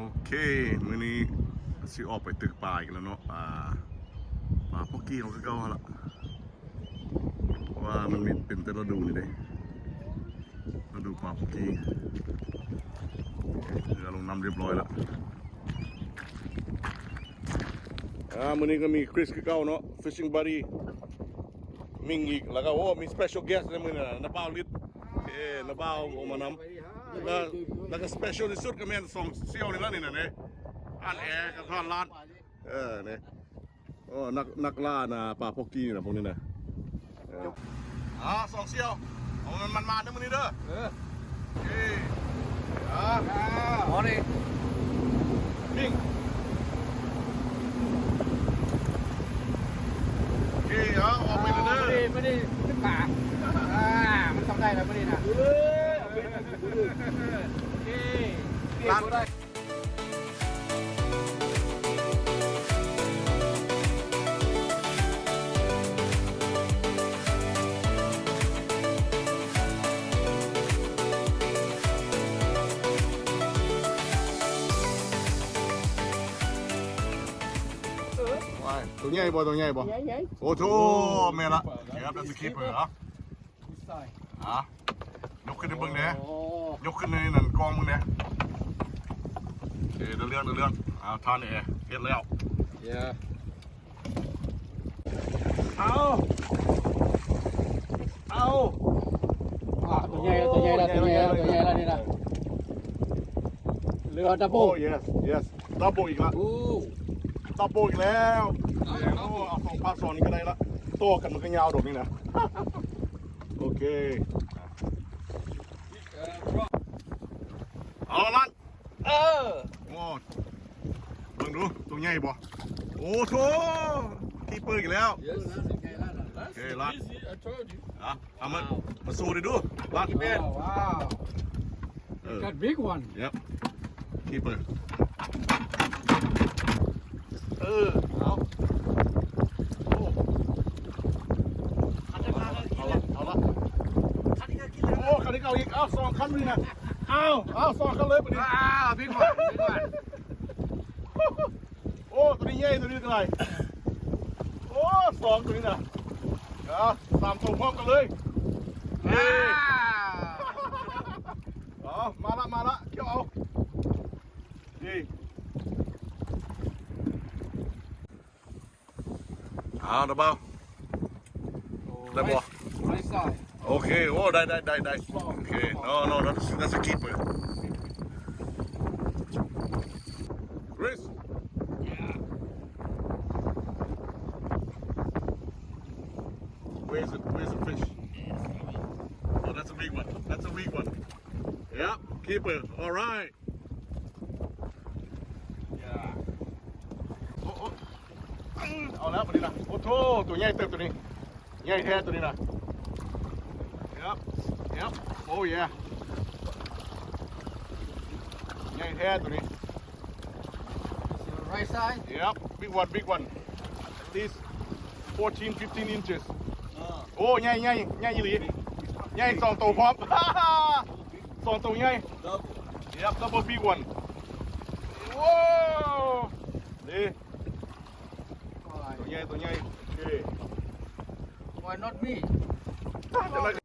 ໂອເຄ ມື້ນີ້ຊິອອກໄປຕຶກປາອີກແລ້ວເນາະ ອ່າ ປາພອກກີ້ເຮົາຄືເກົ່າຫັ້ນລະ ເພາະວ່າມັນມີ ເປັນແຕ່ລະດູນີ້ເດ້ ລະດູປາພອກກີ້ ເຮືອລົງນ້ຳຮຽບຮ້ອຍລະ ອ່າ ມື້ນີ້ກໍມີຄຣິສຄືເກົ່າເນາະ fishing buddy ມິງອີກ ແລ້ວກໍ ໂອ້ ມີ special guest ໃນມື້ນີ້ນະ ນ້າບ່າວລິດ ເອີ ນ້າບ່າວອອກມານຳ ແລ້ວ ແລ້ວກໍ special ທີ່ສຸດກໍແມ່ນສອງສ່ຽວນີ້ລະນີ້ນະ ນີ້ ທ່ານແອກັບທ່ານລານ ເອີ ນີ້ ໂອ້ ນັກ ນັກລ່ານະ ປາພອກກີ້ນະ ພວກນີ້ນະ ເອີ ອ່າ ສອງສ່ຽວ ເອົາມັນ ມັນມາເດີມື້ນີ້ເດີ ເອີ ເອີ ອ່າ ອໍນີ້ ນີ້ ນີ້ ເອົາ ອອກໄປເດີ ມື້ນີ້ ມື້ນີ້ຂຶ້ນປາ ອ່າ ມັນຕ້ອງໄດ້ແລ້ວມື້ນີ້ນະ ເອີ ໂອເຄ ປ່ຽນບໍ່ໄດ້. ໂຕໃຫຍ່ບໍ່? ໂຕໃຫຍ່ບໍ່? ໃຫຍ່ໆ ໂອ້ໂທ ແມ່ນລະ Yep, that's a keeper ເນາະ ອ່ະ ຍົກຂຶ້ນໃຫ້ເບິ່ງແດ່ ໂອ້ ຍົກຂຶ້ນໃນນັ້ນກ້ອງເບິ່ງແດ່ ເອີ ເລື່ອງ ເລື່ອງ ອ່າ ທ່ານແອເຮັດແລ້ວ ເອີ ເອົາ ເອົາ ອ່າ ໂຕໃຫຍ່ລະ ໂຕໃຫຍ່ລະ ໂຕໃຫຍ່ລະ ໂຕໃຫຍ່ລະນີ້ນະ ເຫຼືອ double ໂອ້ yes yes double ອີກລະ ໂອ້ double ອີກແລ້ວ ເອົາ ເອົາ ເອົາສອງປາກສອງນີ້ກໍໄດ້ລະ ຕໍ່ກັນມັນກໍຍາວດອກນີ້ນະ ໂອເຄ ເອົາລະ ເອີ ໂອ້ ເບິ່ງດູ ໂຕໃຫຍ່ບໍ່? ໂອ້ໂທ keeper ອີກແລ້ວ Yes ໂອເຄ ລາດ Easy, I told you. ອ່ະ ເອົາມາ ມາໂຊໄດ້ດູ ລາດ Wow, wow. ເອີ Got big one. Yep. Keeper. ເອີ ເອົາ ໂອ້ ເອົາລະ ເອົາລະ ຄັນນີ້ກໍເອົາອີກ ເອົາສອງຄັນນີ້ນະ ເອົາ ເອົາສອງຄັນເລີຍບາດນີ້ ອ່າ big one, big one. ໂອ້ ໂຕນີ້ໃຫຍ່ ໂຕນີ້ກໍໄດ້ ໂອ້ ສອງໂຕນີ້ນະ ອ່າ ສາມໂຕພ້ອມກັນເລີຍ ອ່າ ເອົາ ມາລະ ມາລະ ກ່ຽວເອົາ ນີ້ ເອົາ ນະບ່າວ ໄດ້ບໍ່? Right side. ໂອເຄ ໂອ້ ໄດ້ ໄດ້ ໄດ້ ໄດ້ ໂອເຄ no no that's that's a keeper. Chris. Yeah. Where's the where's the fish? Oh, that's a big one. That's a big one. Yep, keeper. All right. ໂອ້ ໂອ້ ເອົາແລ້ວບາດນີ້ນະ ໂອ້ໂທ ໂຕໃຫຍ່ເຕີບໂຕນີ້ ໃຫຍ່ແທ້ໂຕນີ້ນະ Yep, yep, oh yeah. ໃຫຍ່ແທ້ໂຕນີ້ Right side. Yep, big one, big one. At least fourteen, fifteen inches. ໂອ້ ໃຫຍ່ ໃຫຍ່ ໃຫຍ່ອີ່ຫຼີ ໃຫຍ່ສອງໂຕພ້ອມ ສອງໂຕໃຫຍ່ Yep, double big one. ໂອ້ ນີ້ ໂຕໃຫຍ່ ໂຕໃຫຍ່ ໂອເຄ Why not me? ຈັ່ງໃດ